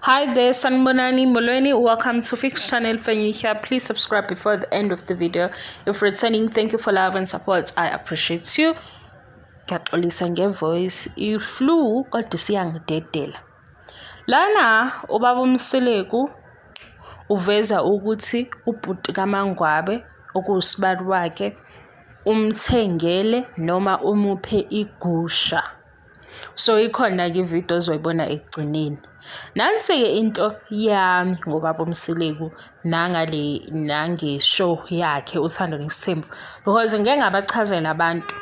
Hi there, Sanbonani Molweni. Welcome to Fix Channel for you here. Please subscribe before the end of the video. If returning, thank you for love and support. I appreciate you. Ngiyaxolisa ngevoice, i-flu kodwa isiyangidedela. Lana ubaba uMseleku uveza ukuthi ubhuti kaMangwabe okuwusibali wakhe umthengele noma umuphe igusha. So ikhona-ke ividiyo ozoyibona ekugcineni. Nansi-ke into yami ngobaba uMseleku nangale nange-show yakhe Uthando Nesithembu because ngike ngabachazela abantu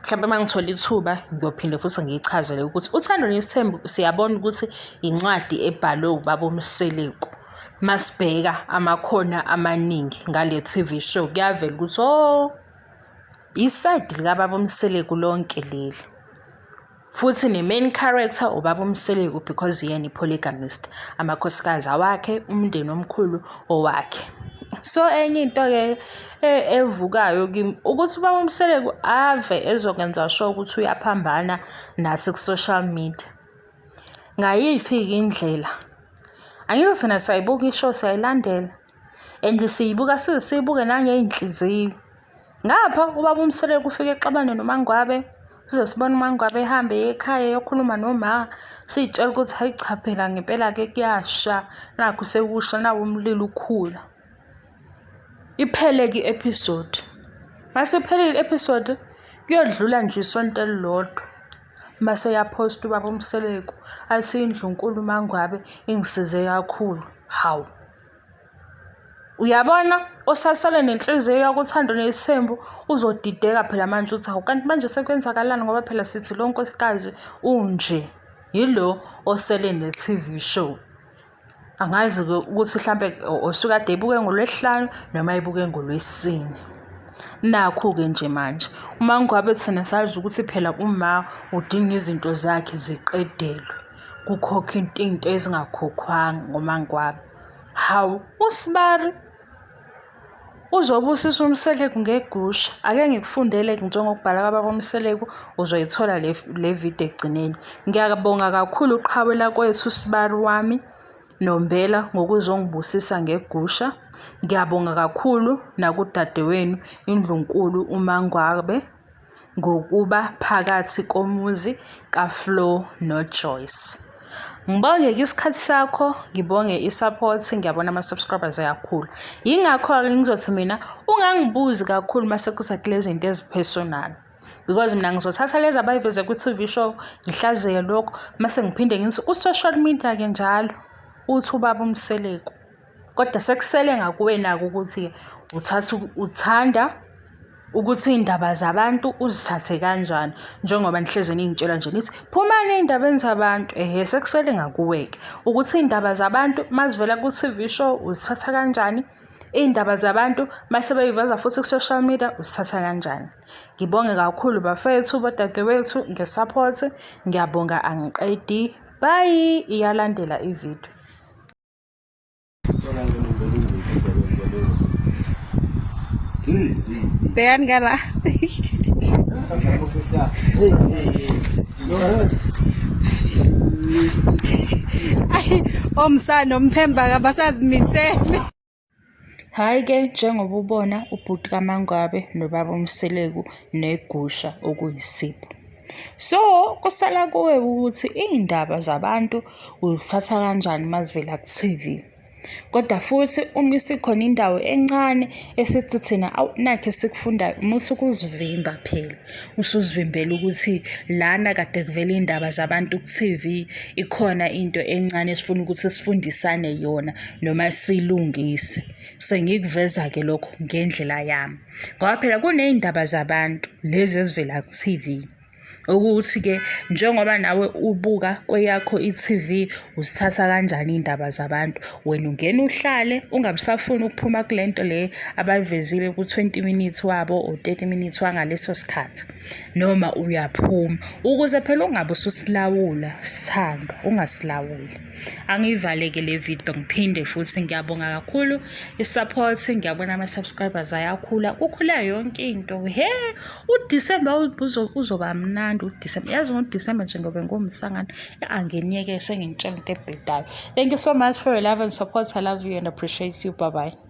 mhlawumbe uma ngithola ithuba ngiyophinde futhi ngiyichazele ukuthi Uthando Nesithembu siyabona ukuthi incwadi ebhalwe ubaba uMseleku. Masibheka amakhona amaningi ngale TV show kuyavela ukuthi oh Isayidi likababa uMseleku lonke leli. Futhi ne-main character ubaba uMseleku because uyena i-polygamist. Amakhosikazi awakhe, umndeni omkhulu owakhe. So enye into-ke evukayo kimi ukuthi ubaba uMseleku ave ezokwenza sure ukuthi uyaphambana nathi ku-social media. Ngayiphi-ke indlela? Angithi thina siyayibuka i-show siyayilandela and siyibuka size siyibuke nangey'nhliziyo. Ngapha ubaba uMseleku ufike exabane noMaNgwabe, size sibone uMaNgwabe ehambe eye ekhaya eyokhuluma noma, siy'tshela ukuthi hhayi cha phela ngempela-ke kuyasha, nakhu sekusha nawu umlilo ukhula. Iphele-ke i-episode. Mase iphelile i-episode, kuyodlula nje isonto elilodwa, mase eyaphosta ubaba uMseleku athi indlunkulu uMaNgwabe ingisize kakhulu. Hawu! Uyabona osasele nenhliziyo yokuthanda nesithembu uzodideka phela manje uthi hawu kanti manje sekwenzakalani ngoba phela sithi lo nkosikazi unje yilo osele ne-T_V show. Angazi-ke ukuthi hlampe osukade ebuke ngoLwesihlanu noma ebuke ngoLwesine. Nakhu-ke nje manje uma ngabe thina sazi ukuthi phela uma udinga izinto zakhe ziqedelwe kukhokhwe into ezingakhokhwanga ngoMangwabe. Hawu, uSibari uzobusisa uMseleku ngegusha. Ake ngikufundele njengokubhala kababa uMseleku, uzoyithola le, le video ekugcineni. Ngiyabonga kakhulu qhawe lakwethu Sibari wami Nombela ngokuzongibusisa ngegusha. Ngiyabonga kakhulu nakudadewenu iNdlunkulu uMangwabe ngokuba phakathi komuzi kaFlo noJoyce. Ngibonge-ke isikhathi sakho, ngibonge i-support, ngiyabona ama-subscribers ayakhula. Yingakho-ke ngizothi mina ungangibuzi kakhulu uma sekuza kule zinto ezi-personal. Because mina ngizothatha lezi abayiveze kwi-T_V show, ngihlaziye lokho, mase ngiphinde ngithi ku-social media-ke njalo uthi ubaba uMseleku. Kodwa sekusele ngakuwena-ke ukuthi uthatha uthanda ukuthi iy'ndaba zabantu uzithathe kanjani njengoba nihlezi ningitshela nje nithi phumani ey'ndabeni zabantu. Ehhe sekusele ngakuwe-ke ukuthi iy'ndaba zabantu mazivela ku-T_V show uzithatha kanjani, iy'ndaba zabantu mase beyiveza futhi ku-social media uzithatha kanjani. Ngibonge kakhulu bafethu bodadewethu nge-support, ngiyabonga angiqedi. Bye, iyalandela ividiyo. Bhekani ngala. Ayi, omsana nomphemba kabasazimisele. Hhayi-ke njengoba ubona ubhuti kaMangwabe nobaba uMseleku negusha okuyisipho. So kusala kuwe ukuthi iy'ndaba zabantu uzithatha kanjani uma zivela ku-T_V. Kodwa futhi uma isikhona indawo encane esithi thina awu nakhu esikufundayo musa ukuzivimba phela. Usuzivimbela ukuthi lana kade kuvela iy'ndaba zabantu ku-T_V ikhona into encane esifuna ukuthi sifundisane yona noma siyilungise. Sengikuveza-ke lokho ngendlela yami. Ngoba phela kuney'ndaba zabantu lezi ezivela ku-T_V. Ukuthi-ke njengoba nawe ubuka kweyakho i-T_V uzithatha kanjani iy'ndaba zabantu. Wena ungena uhlale ungabe usafuna ukuphuma kule nto le abayivezile ku-twenty minutes wabo or 30 minutes wangaleso sikhathi. Noma uyaphuma ukuze phela ungabe ususilawula sithandwa, ungasilawuli. Angiyivale-ke le video ngiphinde futhi ngiyabonga kakhulu i-support, ngiyabona ama-subscribers ayakhula, kukhula yonke into. He, uDisemba uzoba mnandi. Mnandi uDisemba, yazi, ngoDisemba nje ngobe ngumsangano. Anginiyeke, sengingitshela into ebhedayo. Thank you so much for your love and support. I love you and appreciate you. Bye bye.